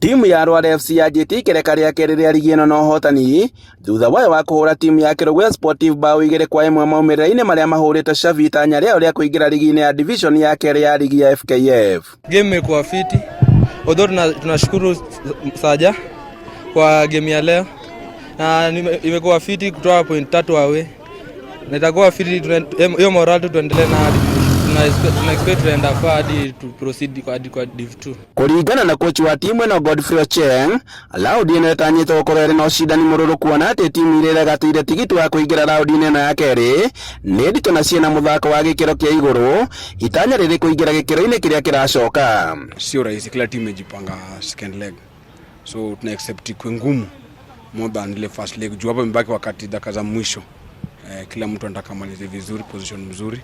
Timu ya Rware FC yanjĩtie ikereka rĩa kerĩ rĩa rigi ĩno na ũhotani thutha wayo wa kũhũra timu ya Kĩrũgũya Sportive bao 2-1 maumĩrĩra-inĩ marĩa mahũrĩte Shavi itanya rĩao rĩa kũingĩra rigi-inĩ ya division ya kerĩ ya rigi ya FKF. Game imekuwa fiti. Although tunashukuru Saja kwa game ya leo na imekuwa fiti kutoa point 3 away na itakuwa fiti, hiyo morale tu tuendelee na hadi tuna expect tunaenda far hadi tu proceed hadi kwa Div 2. Kũringana na coach wa timu ĩno Godfrey Ochieng, raundi ĩno ĩtanyĩtwo gũkorwo ĩrĩ na ũcindani mũrũrũ kuona atĩ timu iria iregatĩire tigiti wa kũingĩra raundi-inĩ ĩno ya kerĩ nĩ nditũ na ciĩna mũthako wa gĩkĩro kĩa igũrũ, itanya rĩrĩ kũingĩra gĩkĩro-inĩ kĩrĩa kĩracoka. Sio rahisi, kila timu imejipanga second leg, so tuna expect ikuwe ngumu more than ile first leg juu hapo imebaki wakati dakika za mwisho. Kila mtu anataka amalize vizuri, position mzuri.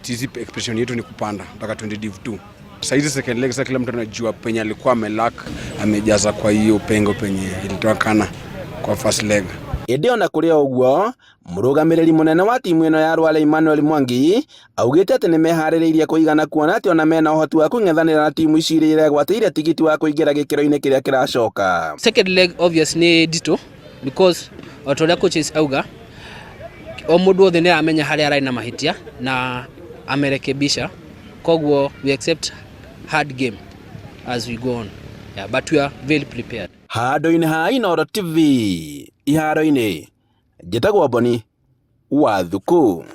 Sisi expectation yetu ni kupanda mpaka 20 Div 2. Saizi second leg sasa kila mtu anajua penye alikuwa amelack, amejaza kwa hiyo pengo penye ilitokana kwa first leg. Ĩndĩ ona kũrĩ o ũguo, mũrũgamĩrĩri mũnene wa timu ĩno ya Rware Emmanuel Mwangi augĩte atĩ nĩmeharĩrĩirie kũigana kuona atĩ ona mena ũhoti wa kũng'ethanĩra na timu ici iria iregwatĩire tigiti wa kũingĩra gĩkĩro-inĩ kĩrĩa kĩracoka. Second leg obvious nĩ nditũ because o ta ũrĩa coaches auga o mũndũ wothe nĩ aramenya harĩa ararĩ na mahĩtia na amerekebisha, koguo we accept hard game as we go on, yeah, but we are very prepared. Handũ-inĩ ha Inooro TV iharo-inĩ, njĩtagwo Boni wa Thuku.